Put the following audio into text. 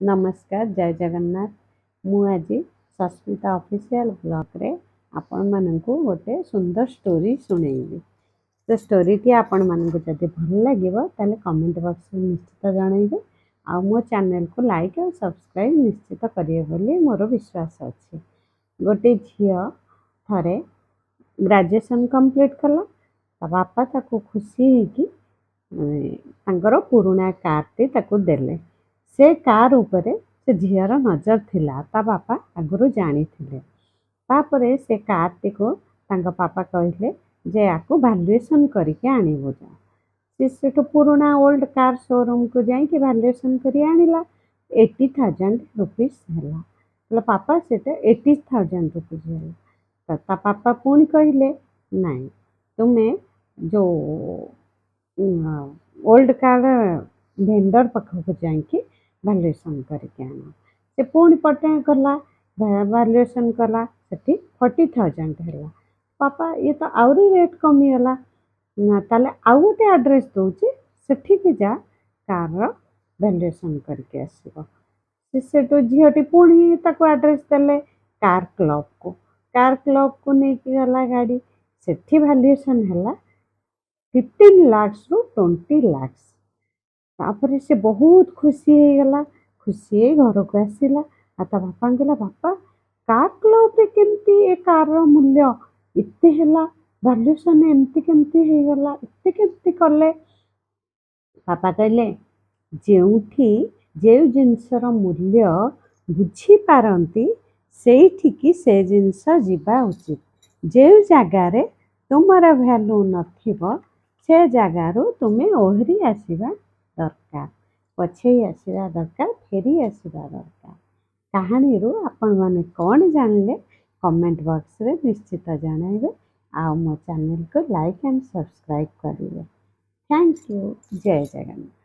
ନମସ୍କାର, ଜୟ ଜଗନ୍ନାଥ। ମୁଁ ଆଜି ସସ୍ମିତା ଅଫିସିଆଲ ବ୍ଲଗ୍ରେ ଆପଣମାନଙ୍କୁ ଗୋଟେ ସୁନ୍ଦର ଷ୍ଟୋରି ଶୁଣେଇବି। ସେ ଷ୍ଟୋରିଟି ଆପଣମାନଙ୍କୁ ଯଦି ଭଲ ଲାଗିବ, ତାହେଲେ କମେଣ୍ଟ ବକ୍ସରେ ନିଶ୍ଚିତ ଜଣାଇବେ ଆଉ ମୋ ଚ୍ୟାନେଲକୁ ଲାଇକ୍ ଆଉ ସବସ୍କ୍ରାଇବ୍ ନିଶ୍ଚିତ କରିବେ ବୋଲି ମୋର ବିଶ୍ୱାସ ଅଛି। ଗୋଟେ ଝିଅ ଥରେ ଗ୍ରାଜୁଏସନ୍ କମ୍ପ୍ଲିଟ୍ କଲା। ତା ବାପା ତାକୁ ଖୁସି ହେଇକି ତାଙ୍କର ପୁରୁଣା କାର୍ଟି ତାକୁ ଦେଲେ। ସେ କାର୍ ଉପରେ ସେ ଝିଅର ନଜର ଥିଲା, ତା ବାପା ଆଗରୁ ଜାଣିଥିଲେ। ତାପରେ ସେ କାର୍ଟିକୁ ତାଙ୍କ ବାପା କହିଲେ ଯେ ୟାକୁ ଭାଲୁଏସନ୍ କରିକି ଆଣିବୁ ଯା। ସେ ସେଠୁ ପୁରୁଣା ଓଲ୍ଡ କାର୍ ସୋରୁମ୍କୁ ଯାଇକି ଭାଲୁଏସନ୍ କରି ଆଣିଲା। 80,000 ରୁପିସ୍ ହେଲା। କହିଲା, "ପାପା, ସେଇଟା 80,000 ରୁପିସ୍ ହେଲା।" ତ ତା ବାପା ପୁଣି କହିଲେ, "ନାଇଁ, ତୁମେ ଯେଉଁ ଓଲ୍ଡ କାର୍ ଭେଣ୍ଡର ପାଖକୁ ଯାଇକି ଭାଲୁଏସନ୍ କରିକି ଆଣ।" ସେ ପୁଣି ପଟେ ଗଲା, ଭାଲୁଏସନ୍ କଲା, ସେଠି 40,000 ହେଲା। "ବାପା, ଇଏ ତ ଆହୁରି ରେଟ୍ କମିଗଲା।" "ନା, ତାହେଲେ ଆଉ ଗୋଟେ ଆଡ୍ରେସ୍ ଦେଉଛି, ସେଠିକି ଯା, କାର୍ର ଭାଲୁଏସନ୍ କରିକି ଆସିବ।" ସେ ସେଠୁ ଝିଅଟି ପୁଣି ତାକୁ ଆଡ୍ରେସ୍ ଦେଲେ କାର୍ କ୍ଲବ୍କୁ। କାର୍ କ୍ଲବ୍କୁ ନେଇକି ଗଲା ଗାଡ଼ି। ସେଠି ଭାଲୁଏସନ୍ ହେଲା 15 ଲାକ୍ସରୁ 20 ଲାକ୍ସ। ତାପରେ ସେ ବହୁତ ଖୁସି ହେଇଗଲା। ଖୁସି ହେଇ ଘରକୁ ଆସିଲା ଆଉ ତା ବାପାଙ୍କୁ କହିଲା, "ବାପା, କାର୍ କ୍ଲବ୍ରେ କେମିତି ଏ କାର୍ର ମୂଲ୍ୟ ଏତେ ହେଲା? ଭାଲ୍ୟୁଏସନ୍ ଏମିତି କେମିତି ହେଇଗଲା? ଏତେ କେମିତି କଲେ?" ବାପା କହିଲେ, "ଯେଉଁଠି ଯେଉଁ ଜିନିଷର ମୂଲ୍ୟ ବୁଝିପାରନ୍ତି, ସେଇଠିକି ସେ ଜିନିଷ ଯିବା ଉଚିତ। ଯେଉଁ ଜାଗାରେ ତୁମର ଭ୍ୟାଲୁ ନଥିବ, ସେ ଜାଗାରୁ ତୁମେ ଓହରି ଆସିବା ଦରକାର, ପଛେଇ ଆସିବା ଦରକାର, ଫେରି ଆସିବା ଦରକାର।" କାହାଣୀରୁ ଆପଣମାନେ କ'ଣ ଜାଣିଲେ, କମେଣ୍ଟ ବକ୍ସରେ ନିଶ୍ଚିତ ଜଣାଇବେ ଆଉ ମୋ ଚ୍ୟାନେଲକୁ ଲାଇକ୍ ଆଣ୍ଡ ସବସ୍କ୍ରାଇବ୍ କରିବେ। Thank you. Jay Jagannath.